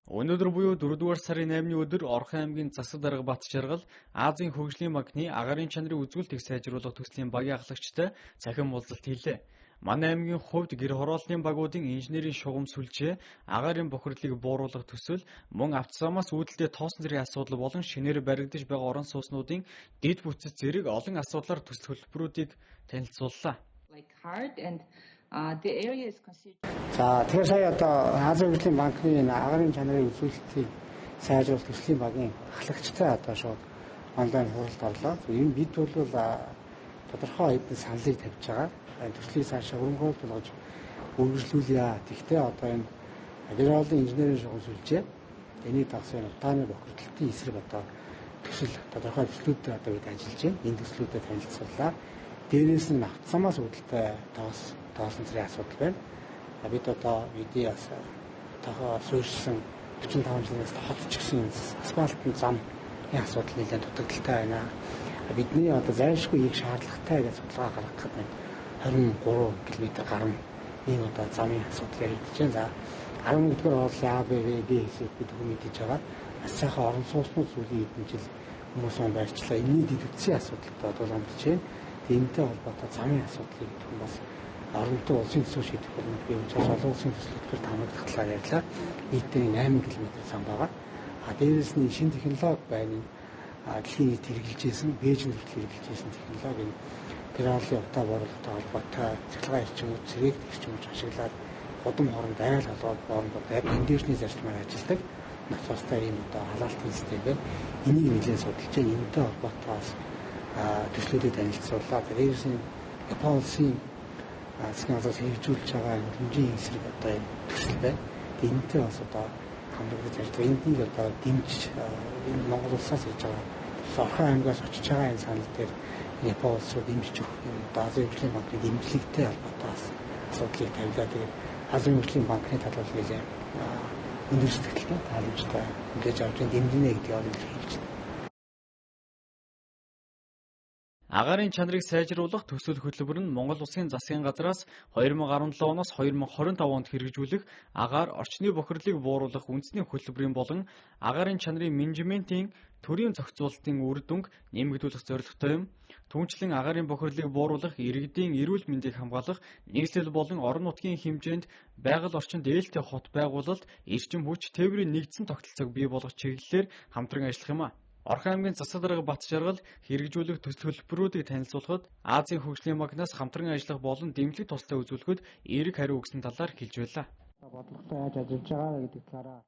Өнөөдөр буюу 4-р сарын 8-ны өдөр Орхон аймгийн засаг дарга Батжаргал Азийн хөгжлийн банкны агаарын чанарын үзүүлэлтийг сайжруулах төслийн багийн ахлагчтай цахим уулзалт хийлээ. Манай аймгийн хувьд гэр хорооллын багуудын инженерийн шугам сүлжээ, агаарын бохирдлыг бууруулах төсөл, мөн автозамаас үүдэлтэй тоосон зэргийн асуудал болон шинээр баригдаж байгаа орон сууцнуудын дэд бүтц зэрэг олон асуудлаар төсөл хөтөлбөрүүдийг танилцууллаа. За, тэгэхээр сая одоо Азийн хөгжлийн банкны энэ агаарын чанарын үзүүлэлтийг сайжруулах төслийн багийн ахлагчтай одоо шууд онлайн хуралд орлоо. Энэ бид бол тодорхой хэдэн саналыг тавьж байгаа. Төслийг цаашаа хөрөнгө болгож үргэлжлүүлье. Тэгэхдээ одоо энэ гэр хорооллын инженерийн шугам сүлжээ, энэний дагсан утааны бохирдлтын эсрэг одоо төсөл тодорхой төслүүдэд одоо бид ажиллаж байна. Энэ төслүүдэд танилцууллаа. Дээрээс нь автозамаас үүдэлтэй тоосон зэрэг асуудал байна. Бид одоо бидний бас суурьшсан 45 жилээс хот ч гэсэн асфальтын замын асуудал нэлээд дутагдaltaй байна. Бидний одоо зайлшгүй их шаардлагатай гэж судалгаа гаргахад байна. 23 км гаруй ийм одоо замын асуудал яригдж байна. За, 11-р хооллын А, Б, В, Б хэсэг бид хүн мэдэж байгаа. Бас сайхан орон сууцнууд сүүлийн хэдэн жил хүмүүс он барьчлаа. Энэний дэд үтсийн асуудалтай тулгамдж байна. Энэтэй холбоотой замын асуудлыг бид хүн бас оронтой улсын төсөв шийдэх боломж бий учраас олон улсын төслөөр таамаглах талаар ярьлаа. Нийтдээ 8 км зам байгаа. А дээрээс нь шинэ технологи байна. Дэлхийн нийт хэрэглэж байсан, Бээжин хүртэл хэрэглэж байсан технологи энэ гэр хорооллын утаа бууруулгатай холбоотой цахилгаан эрчим хүч, цэрэг эрчим хүч ашиглаад гудам хоронд айл холбоод бооромдод кондишны зарчмаар ажилладаг насостой ийм одоо халаалтын систем байна. Энийг нэлээд судалж байна. Энэтэй холбоотой бас төслүүдэд танилцууллаа. Дээрээс нь Япон улсын засгийн газраас хэрэгжүүлж байгаа хөрөнгөний эсрэг одоо энэ төсөл байна. Энэтэй бас одоо хамрагдаж ажиллаж байгаа. Энднийг одоо дэмжиж энэ Монгол улсаас хийж байгаа. Орхон аймгаас очиж байгаа энэ санал дээр Япон улс руу дэмжиж өгөх юм одоо Азийн хөгжлийн банкны дэмжлэгтэй холбоотой бас асуудлыг тавилаа. Тэгээд Азийн хөгжлийн банкны талаар нэлээд өндөр сэтгэлтэй тааламжтай хүлээж авч дэмжинэ гэдгийг ол илэрхийлж байна. Агаарын чанарыг сайжруулах төсөл хөтөлбөр нь Монгол Улсын засгийн газраас 2017 оноос 2025 онд хэрэгжүүлэх агаар орчны бохирлыг бууруулах үндэсний хөтөлбөрийн болон агаарын чанарын менежментийн төрийн зохицуулалтын үр дүнг нэмэгдүүлэх зорилготой юм. Түүнчлэн агаарын бохирлыг бууруулах, иргэдийн эрүүл мэндийг хамгаалах, нэгслэл болон орон нутгийн хэмжээнд байгаль орчинд ээлтэй хот байгуулалт, эрчим хүч, тээврийн нэгдсэн тогтолцоог бий болгох чиглэлээр хамтран ажиллах юм а. Орхон аймгийн засаг дарга Батжаргал хэрэгжүүлэх төсөл хөтөлбөрүүдийг танилцуулахад Азийн хөгжлийн банкнаас хамтран ажиллах болон дэмжлэг туслаа үзүүлэхэд эерэг хариу өгсөн талаар хэлж байлаа. Бодлоготой яаж ажиллаж байгаа гэдэг талаараа